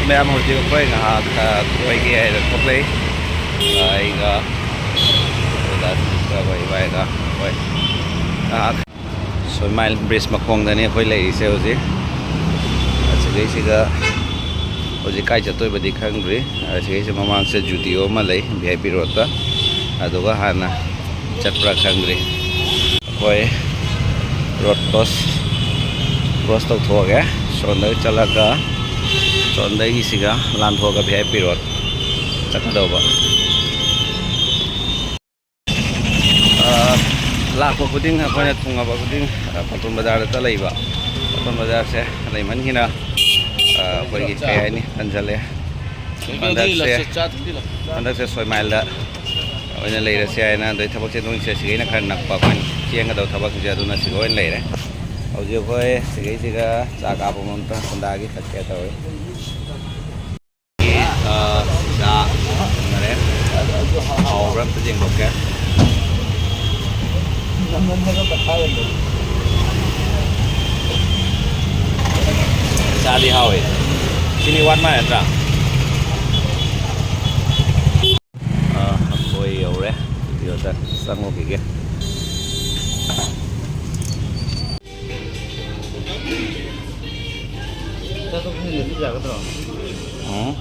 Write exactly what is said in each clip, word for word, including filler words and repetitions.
ꯃꯌꯥꯝ, ꯍꯧꯖꯤꯛ ꯑꯩꯈꯣꯏ ꯉꯥꯏꯍꯥꯛ, ꯑ, ꯀꯣꯏꯒꯦ ꯍꯥꯏꯅ ꯊꯣꯛꯂꯛꯏ꯫ ꯑ, ꯑꯩꯒ ꯑꯣꯖꯥ ꯁꯤꯡꯒ ꯑꯩꯈꯣꯏ ꯏꯕꯥꯏꯒ ꯑꯩꯈꯣꯏ ꯉꯥꯏꯍꯥꯛ ꯁꯣꯏꯃꯥꯏꯜ ꯕ꯭ꯔꯤꯖ ꯃꯈꯣꯡꯗꯅꯤ ꯑꯩꯈꯣꯏ ꯂꯩꯔꯤꯁꯦ ꯍꯧꯖꯤꯛ꯫ ꯑꯁꯤꯗꯩꯁꯤꯗ ꯍꯧꯖꯤꯛ ꯀꯥꯏ ꯆꯠꯇꯣꯏꯕꯗꯤ ꯈꯪꯗ꯭ꯔꯤ꯫ ꯑꯁꯤꯗꯩꯁꯤ ꯃꯃꯥꯡꯁꯦ ꯖꯨꯗꯤꯑꯣ ꯑꯃ ꯂꯩ ꯚꯤ ꯑꯥꯏ ꯄꯤ ꯔꯣꯗꯇ, ꯑꯗꯨꯒ ꯍꯥꯟꯅ ꯆꯠꯄ꯭ꯔꯥ ꯈꯪꯗ꯭ꯔꯤ꯫ ꯑꯩꯈꯣꯏ ꯔꯣꯗ ꯀ꯭ꯔꯣꯁ, ꯀ꯭ꯔꯣꯁ ꯇꯧꯊꯣꯛꯑꯒꯦ꯫ ꯁꯣꯝꯗ ꯆꯠꯂꯒ, ꯁꯣꯝꯗꯒꯤꯁꯤꯒ ꯂꯥꯟꯊꯣꯛꯑꯒ ꯚꯤ ꯑꯥꯏ ꯄꯤ ꯔꯣꯗ ꯆꯠꯀꯗꯧꯕ꯫ ꯑ, ꯂꯥꯛꯄ ꯈꯨꯗꯤꯡ ꯑꯩꯈꯣꯏꯅ ꯊꯨꯡꯉꯕ ꯈꯨꯗꯤꯡ, ꯑ, ꯄꯥꯇꯣꯟ ꯕꯖꯥꯔꯗ ꯆꯠꯂꯛꯏꯕ꯫ ꯄꯥꯇꯣꯟ ꯕꯖꯥꯔꯁꯦ ꯂꯩꯃꯟꯈꯤꯅ, ꯑ, ꯑꯩꯈꯣꯏꯒꯤ ꯀꯩ ꯍꯥꯏꯅꯤ, ꯇꯟꯖꯜꯂꯦ꯫ ꯍꯟꯗꯛꯁꯦ, ꯍꯟꯗꯛꯁꯦ ꯁꯣꯏꯃꯥꯏꯜꯗ ꯑꯣꯏꯅ ꯂꯩꯔꯁꯦ ꯍꯥꯏꯅ, ꯑꯗꯩ ꯊꯕꯛ ꯆꯦꯟꯊꯣꯛꯁꯦ ꯁꯤꯒꯩꯅ ꯈꯔ ꯅꯛꯄ ꯑꯩꯈꯣꯏꯅ ꯆꯦꯟꯒꯗꯧꯕ ꯊꯕꯛꯁꯤꯡꯁꯦ, ꯑꯗꯨꯅ ꯁꯤꯗ ꯑꯣꯏꯅ ꯂꯩꯔꯦ꯫ ꯍꯧꯖꯤꯛ ꯑꯩꯈꯣꯏ ꯁꯤꯒꯩꯁꯤꯒ ꯆꯥ ꯀꯥꯞꯄ ꯃꯐꯝꯗ ꯍꯣꯟꯗꯥꯒꯤ ꯆꯠꯀꯦ ꯇꯧꯔꯤ꯫ ꯑ, ꯆꯥ ꯊꯣꯡꯅꯔꯦ꯫ ꯍꯥꯎꯕ꯭ꯔꯥ ꯑꯝꯇ ꯌꯦꯡꯊꯣꯛꯀꯦ꯫ ꯆꯥꯗꯤ ꯍꯥꯎꯋꯦ꯫ ꯆꯤꯅꯤ ꯋꯥꯠ ꯃꯥꯜꯂꯦ ꯅꯠꯇ꯭ꯔꯥ? ꯑ, ꯑꯩꯈꯣꯏ ꯌꯧꯔꯦ꯫ ꯚꯤꯗꯤꯑꯣꯗ ꯆꯪꯉꯨꯈꯤꯒꯦ꯫ ꯎꯝ꯫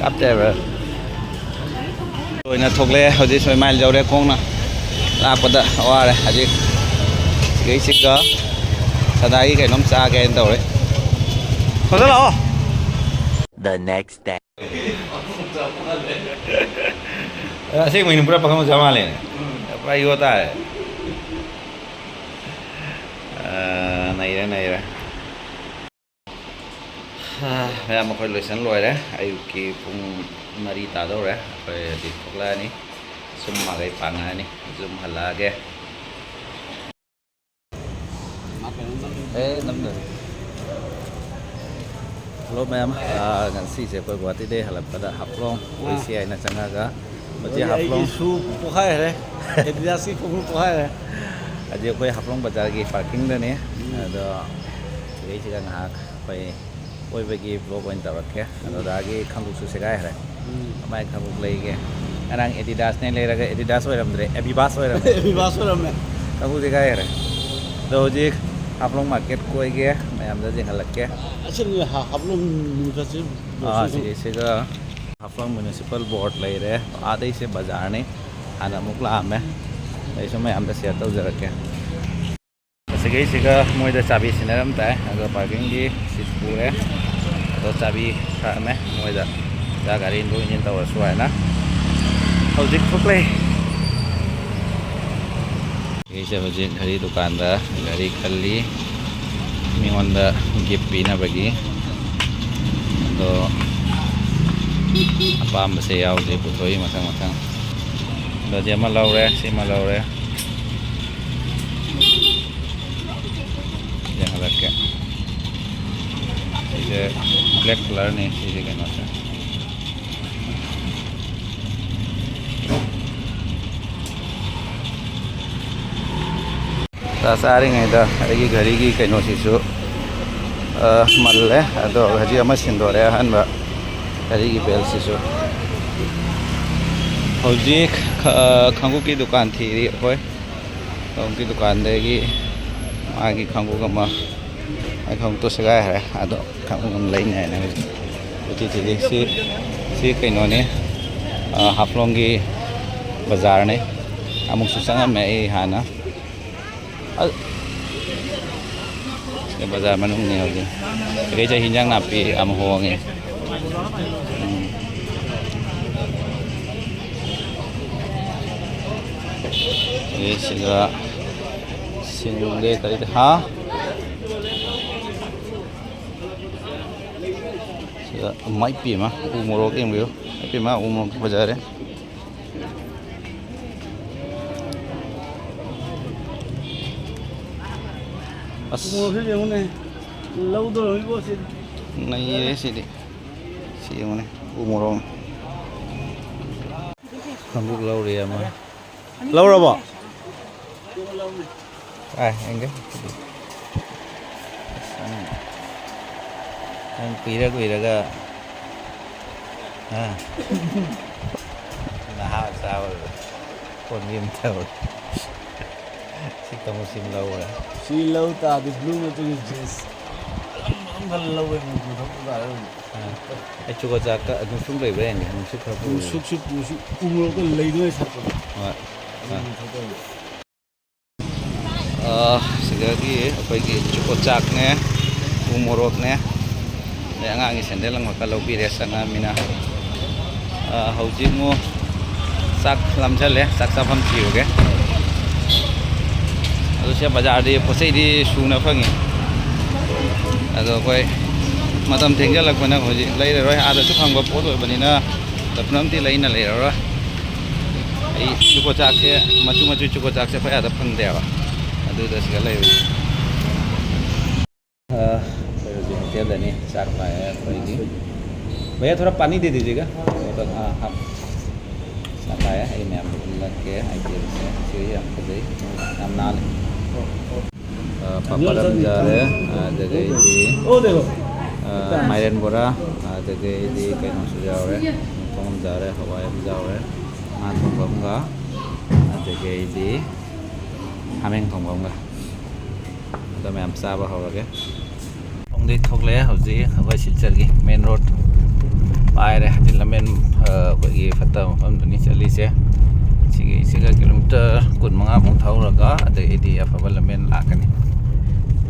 ꯀꯥꯞꯇꯦ ꯍꯥꯏꯕ꯭ꯔꯥ? ꯂꯣꯏꯅ ꯊꯣꯛꯂꯛꯑꯦ꯫ ꯍꯧꯖꯤꯛ ꯁꯣꯏꯃꯥꯏꯜ ꯌꯧꯔꯦ ꯈꯣꯡꯅ꯫ ꯂꯥꯛꯄꯗ ꯋꯥꯔꯦ꯫ ꯍꯧꯖꯤꯛ ꯁꯤꯒꯩꯁꯤꯒ ꯁꯗꯥꯒꯤ ꯀꯩꯅꯣꯝ ꯆꯥꯒꯦꯅ ꯇꯧꯔꯦ꯫ ꯊꯣꯛꯂꯛ ꯂꯥꯛꯑꯣ꯫ The next day. ꯑꯁꯦꯡꯕꯩꯅꯤ, ꯄꯨꯔꯥ ꯄꯥꯈꯪ ꯃꯆꯥ ꯃꯥꯜꯂꯦꯅꯦ꯫ ꯄꯨꯔꯥ ꯌꯣ ꯇꯥꯔꯦ꯫ ꯑ, ꯅꯩꯔꯦ, ꯅꯩꯔꯦ꯫ ꯍꯥ, ꯃꯌꯥꯝ ꯑꯩꯈꯣꯏ ꯂꯣꯏꯁꯟ ꯂꯣꯏꯔꯦ꯫ ꯑꯌꯨꯛꯀꯤ ꯄꯨꯡ ꯃꯔꯤ ꯇꯥꯗꯧꯔꯦ꯫ ꯑꯩꯈꯣꯏ ꯍꯧꯖꯤꯛ ꯊꯣꯛꯂꯛꯑꯅꯤ꯫ ꯁꯨꯝ ꯃꯥꯒꯩ ꯄꯥꯡꯉꯛꯑꯅꯤ꯫ ꯌꯨꯝ ꯍꯜꯂꯛꯑꯒꯦ꯫ ꯑꯦ, ꯅꯝꯗꯣꯏꯅꯤ꯫ ꯍꯜꯂꯣ ꯃꯌꯥꯝ, ꯑꯥ, ꯉꯁꯤꯁꯦ ꯑꯩꯈꯣꯏ ꯒꯨꯍꯥꯇꯤꯗꯒꯤ ꯍꯜꯂꯛꯄꯗ ꯍꯥꯐꯂꯣꯡ ꯑꯥ꯫ ꯑꯣꯏꯁꯤ ꯍꯥꯏꯅ ꯆꯪꯉꯒ, ꯃꯆꯦ ꯑꯩꯒꯤ ꯍꯥꯐꯂꯣꯡ꯫ ꯁꯨ ꯄꯣꯛꯈꯥꯏꯈ꯭ꯔꯦ꯫ ꯑꯦꯗꯤꯗꯥꯁꯀꯤ ꯈꯣꯡꯎꯞ ꯄꯣꯛꯈꯥꯏꯈ꯭ꯔꯦ꯫ ꯍꯧꯖꯤꯛ ꯑꯩꯈꯣꯏ ꯍꯥꯐꯂꯣꯡ ꯕꯖꯥꯔꯒꯤ ꯄꯥꯔꯀꯤꯡꯗꯅꯤ꯫ ꯑꯗꯣ ꯁꯤꯗꯩꯁꯤꯗ ꯉꯥꯏꯍꯥꯛ ꯑꯩꯈꯣꯏ ꯀꯣꯏꯕꯒꯤ ꯕ꯭ꯂꯣꯛ ꯑꯣꯏꯅ ꯇꯧꯔꯛꯀꯦ꯫ ꯑꯗꯣ ꯗꯥꯒꯤ ꯈꯪꯒꯨꯞꯁꯨ ꯁꯦꯒꯥꯏꯈ꯭ꯔꯦ꯫ ꯀꯃꯥꯏ ꯈꯪꯒꯨꯞ ꯂꯩꯒꯦ? ꯉꯔꯥꯡ ꯑꯦꯗꯤꯗꯥꯁꯅꯦ ꯂꯩꯔꯒ ꯑꯦꯗꯤꯗꯥꯁ ꯑꯣꯏꯔꯝꯗ꯭ꯔꯦ, ꯑꯦꯕꯤꯕꯥꯁ ꯑꯣꯏꯔꯝꯃꯦ꯫ ꯑꯦꯕꯤꯕꯥꯁ ꯑꯣꯏꯔꯝꯃꯦ꯫ ꯈꯪꯒꯨꯞ ꯁꯦꯒꯥꯏꯈ꯭ꯔꯦ꯫ ꯑꯗꯣ ꯍꯧꯖꯤꯛ ꯍꯥꯐꯂꯣꯡ ꯃꯥꯔꯀꯦꯠ ꯀꯣꯏꯒꯦ, ꯃꯌꯥꯝꯗ ꯌꯦꯡꯍꯜꯂꯛꯀꯦ꯫ ꯑꯁꯤꯅꯤ ꯍꯥ-, ꯍꯥꯐꯂꯣꯡ ꯃꯤꯅꯤꯁꯤꯄꯥꯜ꯫ ꯑꯥ, ꯁꯤꯒꯤꯁꯤꯒ ꯍꯥꯐꯂꯣꯡ ꯃ꯭ꯌꯨꯅꯤꯁꯤꯄꯥꯜ ꯕꯣꯔꯗ ꯂꯩꯔꯦ꯫ ꯑꯥꯗꯩꯁꯦ ꯕꯖꯥꯔꯅꯤ꯫ ꯍꯥꯟꯅ ꯑꯃꯨꯛ ꯂꯥꯛꯑꯝꯃꯦ꯫ ꯑꯩꯁꯨ ꯃꯌꯥꯝꯗ ꯁꯤꯌꯔ ꯇꯧꯖꯔꯛꯀꯦ꯫ ꯑꯁꯤꯒꯩꯁꯤꯒ ꯃꯣꯏꯗ ꯆꯥꯕꯤ ꯁꯤꯟꯅꯔꯝ ꯇꯥꯏ꯫ ꯑꯗꯣ ꯄꯥꯔꯀꯤꯡꯒꯤ ꯁꯤꯠ ꯄꯨꯔꯦ꯫ ꯑꯗꯣ ꯆꯥꯕꯤ ꯊꯝꯃꯦ ꯃꯣꯏꯗ꯫ ꯆꯥ ꯒꯥꯔꯤ ꯏꯟꯊꯣꯛ ꯏꯟꯁꯤꯟ ꯇꯧꯔꯁꯨ ꯍꯥꯏꯅ꯫ ꯍꯧꯖꯤꯛ ꯊꯣꯛꯂꯛꯑꯦ꯫ ꯑꯩꯁꯦ ꯍꯧꯖꯤꯛ ꯘꯔꯤ ꯗꯨꯀꯥꯟꯗ ꯘꯔꯤ ꯈꯜꯂꯤ, ꯃꯤꯉꯣꯟꯗ ꯒꯤꯐ ꯄꯤꯅꯕꯒꯤ꯫ ꯑꯗꯣ ꯑꯄꯥꯝꯕꯁꯦ ꯌꯥꯎꯗꯦ, ꯄꯨꯊꯣꯛꯏ ꯃꯊꯪ ꯃꯊꯪ꯫ ꯑꯗꯣ ꯁꯤ ꯑꯃ ꯂꯧꯔꯦ, ꯁꯤꯃ ꯂꯧꯔꯦ꯫ ꯌꯦꯡꯍꯜꯂꯛꯀꯦ꯫ ꯁꯤꯁꯦ ꯕ꯭ꯂꯦꯛ ꯀꯂꯔꯅꯤ, ꯁꯤꯁꯦ ꯀꯩꯅꯣꯁꯦ꯫ ꯆꯥ ꯆꯥꯔꯤꯉꯩꯗ ꯑꯩꯒꯤ ꯘꯔꯤꯒꯤ ꯀꯩꯅꯣꯁꯤꯁꯨ, ꯑ, ꯃꯜꯂꯦ꯫ ꯑꯗꯣ ꯍꯧꯖꯤꯛ ꯑꯃ ꯁꯤꯟꯗꯣꯔꯦ, ꯑꯍꯟꯕ ꯘꯔꯤꯒꯤ ꯕꯦꯜꯁꯤꯁꯨ꯫ ꯍꯧꯖꯤꯛ, ꯑ, ꯈꯣꯡꯎꯞꯀꯤ ꯗꯨꯀꯥꯟ ꯊꯤꯔꯤ ꯑꯩꯈꯣꯏ꯫ ꯈꯣꯡꯎꯞꯀꯤ ꯗꯨꯀꯥꯟꯗꯒꯤ ꯃꯥꯒꯤ ꯈꯣꯡꯎꯞ ꯑꯃ, ꯃꯥꯒꯤ ꯈꯣꯡꯎꯞꯇꯣ ꯁꯦꯒꯥꯏꯈ꯭ꯔꯦ꯫ ꯑꯗꯣ ꯈꯣꯡꯎꯞ ꯑꯃ ꯂꯩꯅꯤ ꯍꯥꯏꯅ ꯍꯧꯖꯤꯛ ꯀꯣꯏꯊꯤ ꯊꯤꯔꯤ꯫ ꯁꯤ, ꯁꯤ ꯀꯩꯅꯣꯅꯤ, ꯑ, ꯍꯥꯐꯂꯣꯡꯒꯤ ꯕꯖꯥꯔꯅꯤ꯫ ꯑꯃꯨꯛꯁꯨ ꯆꯪꯉꯝꯃꯦ ꯑꯩ ꯍꯥꯟꯅ꯫ ꯑ-, ꯁꯤ ꯕꯖꯥꯔ ꯃꯅꯨꯡꯅꯤ ꯍꯧꯖꯤꯛ꯫ ꯁꯤꯗꯩꯁꯦ ꯍꯤꯟꯖꯥꯡ ꯅꯥꯄꯤ ꯌꯥꯝ ꯍꯣꯡꯉꯦ꯫ ꯎꯝ꯫ ꯑꯗꯩ ꯁꯤꯗ ꯁꯤꯡꯗꯩ ꯀꯔꯤꯗꯩ, ꯍꯥ? ꯁꯤꯗ ꯏꯃꯥꯏ ꯄꯦꯝꯃ, ꯎ ꯃꯣꯔꯣꯛ ꯌꯦꯡꯕꯤꯌꯨ꯫ ꯏꯃꯥꯏ ꯄꯦꯝꯃ, ꯎ ꯃꯣꯔꯣꯛ ꯐꯖꯔꯦ꯫ ꯑꯁ꯫ ꯃꯣꯔꯣꯛꯁꯦ ꯌꯦꯡꯉꯨꯅꯦ꯫ ꯂꯧꯗꯧꯔꯕ ꯄꯣꯠꯁꯤꯗꯤ꯫ ꯅꯩꯔꯦ ꯁꯤꯗꯤ꯫ ꯁꯤ ꯌꯦꯡꯉꯨꯅꯦ꯫ ꯎ ꯃꯣꯔꯣꯛ꯫ ꯈꯣꯡꯎꯞ ꯂꯧꯔꯦ ꯑꯃ꯫ ꯂꯧꯔꯕꯣ? ꯑꯥꯏ, ꯌꯦꯡꯒꯦ꯫ ꯑꯁ, ꯅꯪ, ꯅꯪ ꯀꯨꯏꯔ ꯀꯨꯏꯔꯒ, ꯑꯥ, ꯅꯍꯥ ꯃꯆꯥ ꯑꯣꯏꯕ ꯐꯣꯟ ꯒꯦꯝ ꯇꯧꯔꯦ꯫ ꯁꯤ ꯀꯃꯨ ꯁꯤꯝ ꯂꯧꯔꯦ꯫ ꯁꯤ ꯂꯧ ꯇꯥꯔꯗꯤ blue ꯃꯆꯨꯒꯤ dress ꯑꯂꯪ ꯑꯂꯪꯕ ꯂꯧꯋꯦ, ꯃꯆꯨ ꯊꯣꯛꯄ ꯇꯥꯔꯦ꯫ ꯑꯥ, ꯑꯩ ꯆꯨꯀꯣ ꯆꯥꯛꯇ ꯑꯗꯨꯝ ꯁꯨꯝ ꯂꯩꯕ꯭ꯔꯥ ꯌꯦꯡꯒꯦ꯫ ꯅꯨꯡꯁꯤꯠ ꯈꯔ ꯄꯨꯔꯛꯑꯣ꯫ ꯅꯨꯡꯁꯨꯛꯁꯨ ꯄꯨꯁꯨ ꯎꯃꯣꯔꯣꯛꯀ ꯂꯩꯗꯣꯏ ꯁꯥꯠꯄꯗꯣ꯫ ꯍꯣꯏ꯫ ꯑꯥ꯫ ꯑꯗꯨꯒꯤ ꯊꯕꯛ꯫ ꯑꯥ, ꯁꯤꯗꯒꯤ ꯑꯩꯈꯣꯏꯒꯤ ꯆꯨꯀꯣ ꯆꯥꯛꯅꯦ, ꯎ ꯃꯣꯔꯣꯛꯅꯦ, ꯑꯗꯩ ꯑꯉꯥꯡꯒꯤ ꯁꯦꯟꯗꯜ ꯑꯃꯈꯛꯀ ꯂꯧꯕꯤꯔꯦ ꯆꯪꯉꯛꯑꯃꯤꯅ꯫ ꯑꯥ, ꯍꯧꯖꯤꯛ ꯑꯃꯨꯛ ꯆꯥꯛ ꯂꯥꯝꯁꯜꯂꯦ, ꯆꯥꯛ ꯆꯥꯐꯝ ꯊꯤꯔꯨꯒꯦ꯫ ꯑꯗꯨ ꯁꯤ ꯕꯖꯥꯔꯗꯤ ꯄꯣꯠ ꯆꯩꯗꯤ ꯁꯨꯅ ꯐꯪꯉꯤ꯫ ꯑꯗꯣ ꯑꯩꯈꯣꯏ ꯃꯇꯝ ꯊꯦꯡꯖꯜꯂꯛꯄꯅ ꯍꯧꯖꯤꯛ ꯂꯩꯔꯔꯣꯏ꯫ ꯑꯥꯗꯁꯨ ꯐꯪꯕ ꯄꯣꯠ ꯑꯣꯏꯕꯅꯤꯅ ꯄꯨꯝꯅꯃꯛꯇꯤ ꯂꯩꯅ ꯂꯩꯔꯔꯣꯏ꯫ ꯑꯩ ꯆꯨꯀꯣ ꯆꯥꯛꯁꯦ, ꯃꯆꯨ ꯃꯆꯨ ꯆꯨꯀꯣ ꯆꯥꯛꯁꯦ ꯑꯩꯈꯣꯏ ꯑꯥꯗ ꯐꯪꯗꯦꯕ꯫ ꯑꯗꯨꯗ ꯁꯤꯗ ꯂꯩꯕꯅꯤ꯫ ꯑ, ꯑꯩꯈꯣꯏ ꯍꯧꯖꯤꯛ ꯍꯣꯇꯦꯜꯗꯅꯤ꯫ ꯆꯥꯛ ꯂꯥꯛꯑꯦ ꯑꯩꯈꯣꯏꯒꯤ꯫ भैया, थोड़ा पानी दे दीजिएगा। ꯕꯣꯇꯜ, ꯑꯥ, ꯍꯥꯞ꯫ ꯆꯥꯛ ꯂꯥꯛꯑꯦ꯫ ꯑꯩ ꯃꯌꯥꯝꯗ ꯎꯠꯂꯛꯀꯦ ꯑꯥꯏꯇꯦꯝꯁꯦ꯫ ꯁꯤ ꯌꯥꯝ ꯐꯖꯩ꯫ ꯌꯥꯝ ꯅꯥꯜꯂꯦ꯫ ꯑ, ꯄꯥꯄꯔ ꯑꯃ ꯌꯥꯎꯔꯦ꯫ ꯑꯗꯨꯗꯒꯤꯗꯤ, ꯑ, ꯃꯥꯏꯔꯦꯟ ꯕꯣꯔꯥ, ꯑꯗꯨꯗꯒꯤꯗꯤ ꯀꯩꯅꯣꯁꯨ ꯌꯥꯎꯔꯦ꯫ ꯃꯈꯣꯡ ꯑꯃ ꯌꯥꯎꯔꯦ, ꯍꯋꯥꯏ ꯑꯃ ꯌꯥꯎꯔꯦ, ꯉꯥ ꯊꯣꯡꯕ ꯑꯃꯒ, ꯑꯗꯨꯗꯒꯤꯗꯤ ꯍꯥꯃꯦꯡ ꯊꯣꯡꯕ ꯑꯃꯒ꯫ ꯑꯗꯣ ꯃꯌꯥꯝ ꯆꯥꯕ ꯍꯧꯔꯒꯦ꯫ ꯊꯣꯡꯗꯩ ꯊꯣꯛꯂꯛꯑꯦ ꯍꯧꯖꯤꯛ ꯑꯩꯈꯣꯏ ꯁꯤꯜꯆꯔꯒꯤ main road ꯄꯥꯏꯔꯦ꯫ ꯍꯥꯏꯗꯤ ꯂꯝꯕꯦꯟ, ꯑ, ꯑꯩꯈꯣꯏꯒꯤ ꯐꯠꯇꯕ ꯃꯐꯝꯗꯨꯅꯤ ꯆꯠꯂꯤꯁꯦ꯫ ꯁꯤꯒꯤ, ꯁꯤꯒ kilometre ꯀꯨꯟꯃꯉꯥꯃꯨꯛ ꯊꯧꯔꯒ ꯑꯗꯩꯗꯤ ꯑꯐꯕ ꯂꯝꯕꯦꯟ ꯂꯥꯛꯀꯅꯤ꯫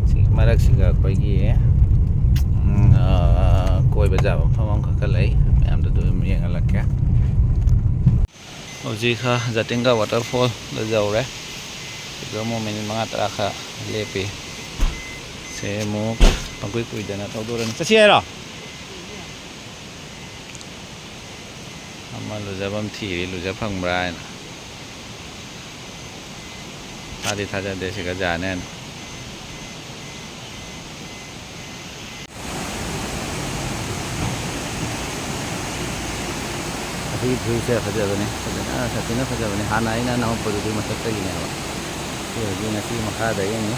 ꯁꯤ ꯃꯔꯛꯁꯤꯒ ꯑꯩꯈꯣꯏꯒꯤ, ꯎꯝ, ꯑ, ꯀꯣꯏꯕ ꯌꯥꯕ ꯃꯐꯝ ꯑꯃꯈꯛꯀ ꯂꯩ꯫ ꯃꯌꯥꯝꯗ ꯑꯗꯨꯝ ꯌꯦꯡꯍꯜꯂꯛꯀꯦ꯫ ꯍꯧꯖꯤꯛ ꯖꯇꯤꯡꯒ waterfall ꯗ ꯌꯧꯔꯦ꯫ ꯁꯤꯗ ꯑꯃꯨꯛ ꯃꯤꯅꯤꯠ ꯃꯉꯥ ꯇꯔꯥ ꯈꯔ ꯂꯦꯞꯄꯤ꯫ ꯁꯦ ꯑꯃꯨꯛ ꯄꯪꯀꯨꯏ ꯀꯨꯏꯗꯅ ꯊꯧꯗꯣꯔꯅꯤ꯫ ꯆꯠꯁꯤ ꯍꯥꯏꯔꯣ? ꯑꯃ ꯂꯨꯖꯐꯝ ꯊꯤꯔꯤ, ꯂꯨꯖ ꯐꯪꯕ꯭ꯔꯥ ꯍꯥꯏꯅ꯫ ꯊꯥꯗꯤ ꯊꯥꯖꯗꯦ ꯁꯤꯒ ꯌꯥꯅꯦꯅ꯫ ꯑꯁꯤꯒꯤ view ꯁꯦ ꯐꯖꯕꯅꯤ, ꯐꯖꯅ ꯁꯥꯊꯤꯅ ꯐꯖꯕꯅꯤ꯫ ꯍꯥꯟꯅ ꯑꯩꯅ ꯅꯝꯃꯛꯄꯗꯨꯗꯤ ꯃꯊꯛꯇꯒꯤꯅꯦꯕ꯫ ꯁꯤ ꯑꯣꯏꯔꯗꯤ ꯉꯁꯤ ꯃꯈꯥꯗ ꯌꯦꯡꯉꯤ꯫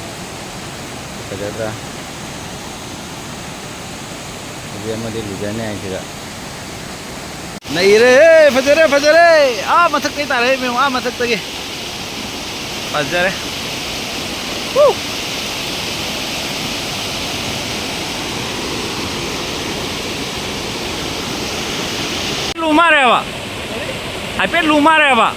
ꯐꯖꯗ꯭ꯔꯥ? ꯍꯧꯖꯤꯛ ꯑꯃꯗꯤ ꯂꯨꯖꯅꯤ ꯍꯥꯏꯁꯤꯗ꯫ ꯅꯩꯔꯦ! ꯐꯖꯔꯦ, ꯐꯖꯔꯦ! ꯑꯥ ꯃꯊꯛꯇꯒꯤ ꯇꯥꯔꯛꯏ ꯃꯌꯥꯝ, ꯑꯥ ꯃꯊꯛꯇꯒꯤ꯫ ꯐꯖꯔꯦ꯫ ꯍꯨ! ꯂꯨ ꯃꯥꯜꯂꯦꯕ꯫ ꯍꯥꯏꯐꯦꯠ ꯂꯨ ꯃꯥꯜꯂꯦꯕ꯫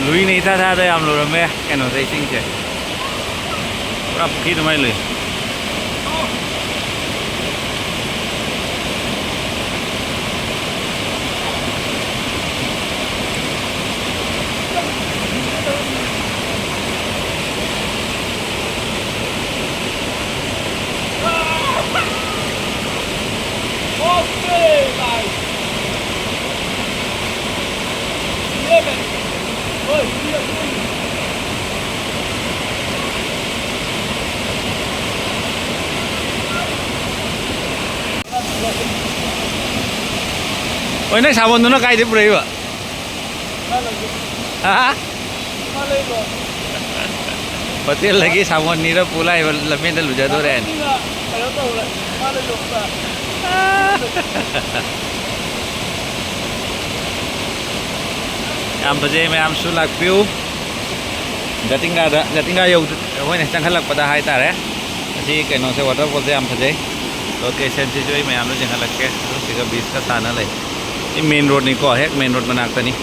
ꯂꯨꯏꯅ ꯏꯊꯥ ꯊꯥꯗ ꯌꯥꯝ ꯂꯨꯔꯝꯃꯦ ꯀꯩꯅꯣꯁꯦ, ꯏꯁꯤꯡꯁꯦ꯫ ꯄꯨꯔꯥ ꯄꯨꯈ꯭ꯔꯤ ꯑꯗꯨꯃꯥꯏꯅ ꯂꯨꯏ꯫ ꯍꯣꯏ, ꯅꯪ ꯁꯥꯕꯣꯟꯗꯨꯅ ꯀꯥꯏꯗꯩ ꯄꯨꯔꯛꯏꯕ? ꯍꯥ? ꯍꯣꯇꯦꯜꯗꯒꯤ ꯁꯥꯕꯣꯟ ꯅꯤꯔ ꯄꯨ ꯂꯥꯛꯏꯕ ꯂꯝꯕꯦꯟꯗ ꯂꯨꯖꯗꯣꯔꯦ꯫ ꯌꯥꯝ ꯐꯖꯩ, ꯃꯌꯥꯝꯁꯨ ꯂꯥꯛꯄꯤꯌꯨ꯫ ꯖꯥꯇꯤꯡꯒꯥꯗ, ꯖꯥꯇꯤꯡꯒꯥ ꯌꯧꯗ-, ꯑꯩꯈꯣꯏꯅ ꯆꯪꯈꯠꯂꯛꯄꯗ ꯍꯥꯏꯇꯥꯔꯦ꯫ ꯑꯁꯤ ꯀꯩꯅꯣꯁꯦ, ꯋꯥꯇꯔꯐꯣꯜꯁꯦ ꯌꯥꯝ ꯐꯖꯩ꯫ ꯂꯣꯀꯦꯁꯟꯁꯤꯁꯨ ꯑꯩ ꯃꯌꯥꯝꯗ ꯆꯤꯡꯈꯠꯂꯛꯀꯦ꯫ ꯑꯗꯨ ꯁꯤꯒ ꯕꯤꯆꯀ ꯇꯥꯟꯅ ꯂꯩ꯫ ꯁꯤ ꯃꯦꯟ ꯔꯣꯗꯅꯤꯀꯣ, ꯍꯦꯛ ꯃꯦꯟ ꯔꯣꯗ ꯃꯅꯥꯛꯇꯅꯤ꯫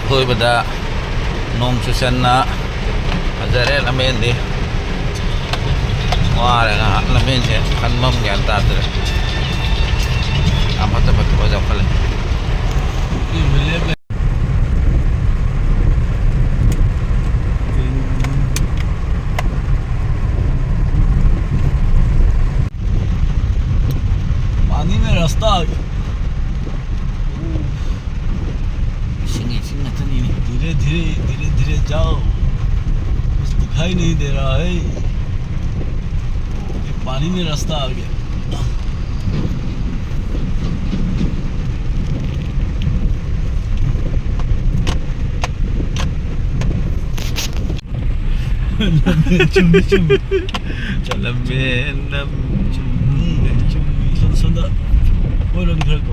ꯑꯀꯣꯏꯕꯗ ꯅꯣꯡ ꯆꯨꯁꯟꯅ ꯐꯖꯔꯦ ꯂꯝꯕꯦꯟꯗꯤ꯫ ꯋꯥꯔꯦ ꯉꯥꯏꯍꯥꯛ ꯂꯝꯕꯦꯟꯁꯦ ꯈꯟꯐꯝ ꯒ꯭ꯌꯥꯟ ꯇꯥꯗ꯭ꯔꯦ꯫ ꯌꯥꯝ ꯐꯠꯇ ꯐꯠꯇꯕ ꯌꯥꯝꯈꯠꯂꯦ꯫ पानी में रास्ता आ गया। ꯏꯁꯤꯡ, ꯏꯁꯤꯡ ꯉꯥꯛꯇꯅꯤꯅꯦ꯫ धीरे धीरे, धीरे धीरे जाओ, कुछ दिखाई नहीं दे रहा है। ये पानी में रास्ता आ गया। ꯆꯨꯝꯃꯤ, ꯆꯨꯝꯃꯤ꯫ ꯆꯠꯂꯝꯃꯦ, ꯅꯝ꯫ ꯎꯝ, ꯆꯨꯝꯃꯤ꯫ ꯁꯣꯝꯗ, ꯁꯣꯝꯗ ꯑꯣꯏꯔꯣꯝ ꯈꯔ ꯀꯣ꯫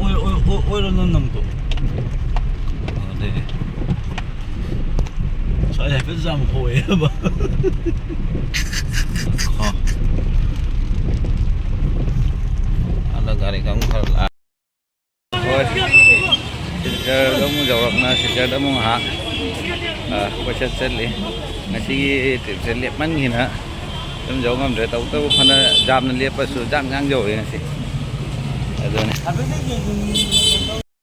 ꯑꯣꯏ-, ꯑꯣꯏ-, ꯑꯣꯏ-, ꯑꯣꯏꯔꯣꯝꯗ ꯅꯝꯀꯣ꯫ ꯑꯗꯨꯗꯤ꯫ ꯁ꯭ꯋꯥꯏ ꯍꯥꯏꯐꯦꯠ ꯌꯥꯝ ꯍꯣꯏꯌꯦꯕ꯫ ꯈꯣ꯫ ꯑꯗ ꯒꯥꯔꯤ ꯀꯥꯡꯕꯨ ꯈꯔ ꯂꯥꯛ-, ꯍꯣꯏ꯫ ꯁꯤꯜꯆꯔꯗ ꯑꯃꯨꯛ ꯌꯧꯔꯛꯅ ꯁꯤꯜꯆꯔꯗ ꯑꯃꯨꯛ ꯉꯥꯏꯍꯥꯛ, ꯑ, ꯀꯣꯏꯆꯠ ꯆꯠꯂꯤ꯫ ꯉꯁꯤꯒꯤ ꯇ꯭ꯔꯤꯞꯁꯦ ꯂꯦꯞꯃꯟꯈꯤꯅ ꯑꯗꯨꯝ ꯌꯧ ꯉꯝꯗ꯭ꯔꯦ꯫ ꯇꯧꯕꯇꯕꯨ ꯐꯅ ꯌꯥꯝꯅ ꯂꯦꯞꯄꯁꯨ ꯖꯥꯡ ꯖꯥꯡ ꯌꯧꯔꯦ ꯉꯁꯤ꯫ ꯑꯗꯨꯅꯤ꯫